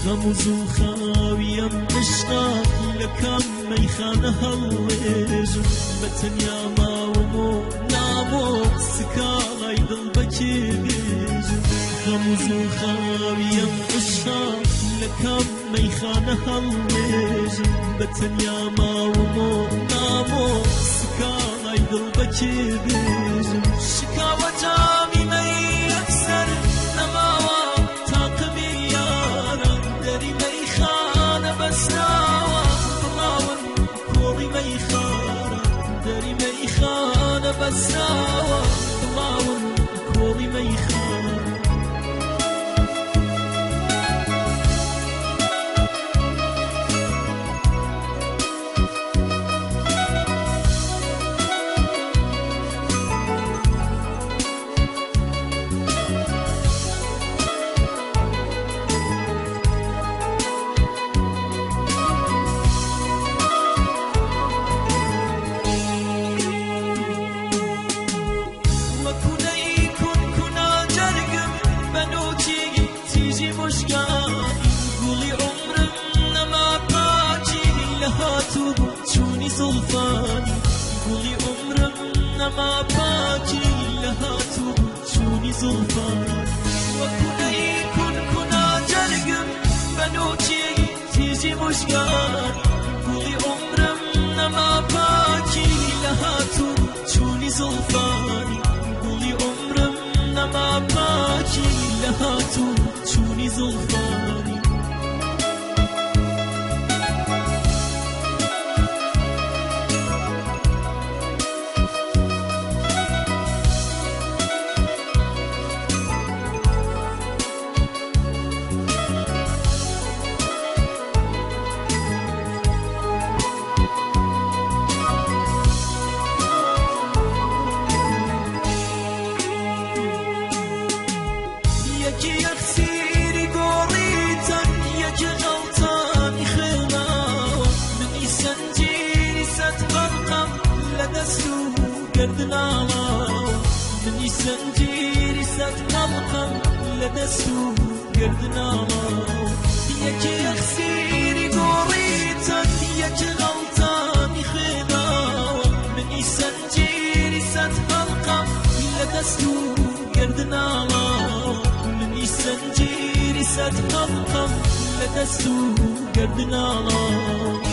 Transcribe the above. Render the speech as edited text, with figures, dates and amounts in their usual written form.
غەم و زووخاویم عشقا لە کام مەیخانە هەڵوێژم، بە تەنیا ماوم و نامۆ سکاڵای دڵ بەکێ بێژم. غەم و زووخاویم عشقا لە کام مەیخانە هەڵوێژم، بە تەنیا ماوم و نامۆ سکاڵای دڵ بەکێ بێژم. شکاوە جامی مەی یەکسەر نەماوە تاقمی یاران، دەری مەیخانە بەسراوە بڵاون کۆڵی مەیخانە، دەری مەیخانە بەسراوە بڵاون کۆڵی مەیخانە. زوڵفانی، گوڵی عومرم نەما پاکی لە هاتوو چوونی زوڵفانی. وەکو نەیکون کونا جەرگم بە نۆکی تیژی مژگانی، گوڵی عومرم نەما پاکی لە هاتوو چوونی زوڵفانی، گوڵی عومرم نەما پاکی لە هاتوو چوونی زوڵفانی. یەکی یەخسیری گۆڕیتن، یەکی غەڵتانی خوێناوە، منی سەنجیری سەد قەڵقەم لە دەست و گردناڵاوە، منی سەنجیری سەد قەڵقەم لە دەست و گردناڵاوە. یەکی یەخسیری گۆڕیتن، یەکی غەڵتانی خوێناوە، منی سەنجیری سەد قەڵقەم لە دەست و گردناڵاوە، منی سەنجیری سەد قەڵقەم لە دەست و گردناڵاوە.